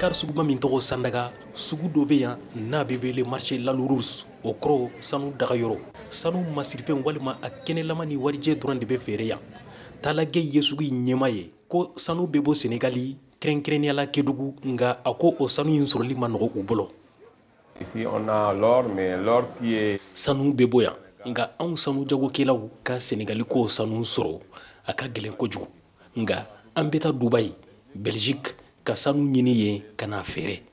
Dakar suguba min tɔgɔ Sandaga, sugu dɔ bɛ yan n'a bɛ wele marché Lal Wrous, o kɔrɔ sanu dagayɔrɔ. Sanu masirifɛn walima a kɛnɛlama ni warijɛ dɔrɔn de bɛ feere yan. Talla Gueye ye sugu in ɲɛmaa ye. Ko sanu bɛ bɔ Senegali, kɛrɛnkɛrɛnnenya la Kedugu, nka a ko o sanu in sɔrɔli man nɔgɔ u bolo. Ici, on a l'or, mais l'or qui est Sanu bɛ bɔ yan, nka anw sanu jagokɛlaw ka Senegali ko sanu sɔrɔ, a ka gɛlɛn kojugu. Nka an bɛ taa Dubaï, Belgique, ka sanu ɲini yen ka n'a feere.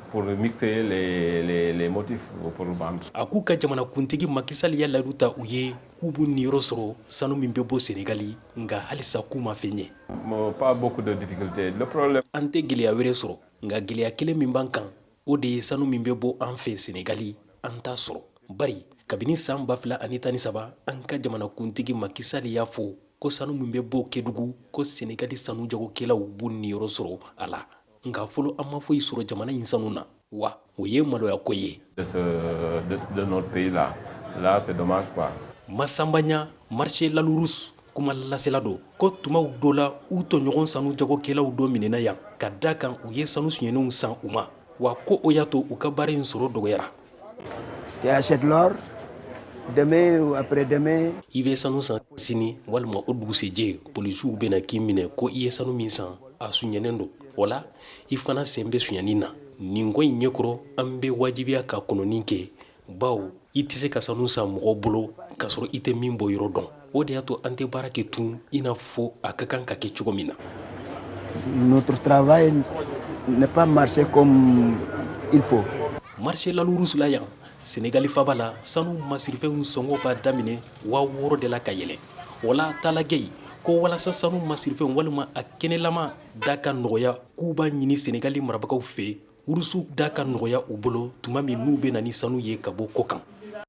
Pour mixer les motifs pour vendre. A k'u ka jamanakuntigi Macky Sall ye layidu ta u ye k'u b'u niyɔrɔ sɔrɔ sanu min bɛ bɔ Senegali, nka halisa k'u ma fɛn ɲɛ. Bon, pas beaucoup de difficultés. Le problème, An tɛ gɛlɛya wɛrɛ sɔrɔ, nka gɛlɛya kelen min b'an kan, o de ye sanu min bɛ bɔ an fɛ Senegali, an t'a sɔrɔ, bari kabini san 2013, an ka jamanakuntigi Macky Sall y'a fɔ ko sanu min bɛ bɔ Kedugu, ko Senegali sanu jagokɛlaw b'u niyɔrɔ sɔrɔ a la, nka fɔlɔ an ma foyi sɔrɔ jamana in sanu na, wa o ye maloyako ye. De, ce, de notre pays là, là c'est dommage quoi. Masamba Ɲa, marché Lal Wrous kuma lasela don, ko tumaw dɔ la u tɔɲɔgɔn sanu jagokɛlaw dɔ minɛna yan ka da kan u ye sanu suɲɛnenw san u ma, wa ko o y'a to u ka baara in sɔrɔ dɔgɔyara. Tu achètes l'or, demain ou après-demain, I bɛ sanu san sini walima o dugusɛjɛ, polisiw bɛna k'i minɛ ko i ye sanu min san, a suɲɛnen don. O la i fana sen bɛ suɲɛni na. Nin ko in ɲɛkɔrɔ, an bɛ wajibiya ka kɔnɔni kɛ, bawo i tɛ se ka sanu san mɔgɔ bolo k'a sɔrɔ i tɛ min bɔ yɔrɔ dɔn. O de y'a to an tɛ baara kɛ tun i n'a fɔ a ka kan ka kɛ cogo min na. Notre travail n'est pas marché comme il faut. Marché Lal Wrous la yan Senegali faba la, sanu masirifɛnw sɔngɔ b'a daminɛ 6000 de la ka yɛlɛ. O la Talla Gueye ko walasa sanu masirifɛn walima a kɛnɛlama da ka nɔgɔya, k'u b'a ɲini Senegali marabagaw fɛ, wurusu da ka nɔgɔya u bolo tuma min n'u bɛ na ni sanu ye ka bɔ kɔ kan.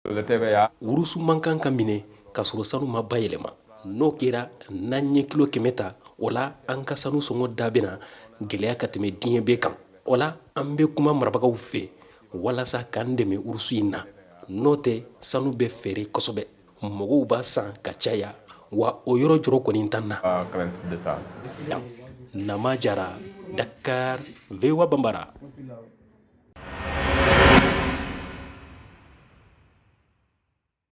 Le TVA, Wurusu man kan ka minɛ k'a sɔrɔ sanu ma bayɛlɛma. N'o kɛra, n'an ye kilo 100 ta, o la an ka sanu sɔngɔ da bɛna gɛlɛya ka tɛmɛ diɲɛ bɛɛ kan. O la an bɛ kuma marabagaw fɛ walasa k'an dɛmɛ wurusu in na. N'o tɛ, sanu bɛ feere kosɛbɛ, mɔgɔw b'a san ka caya, wa o yɔrɔ jɔrɔ kɔni t'an na. Pas crainte de ça. Nama Jara, Dakar, VOA Bambara.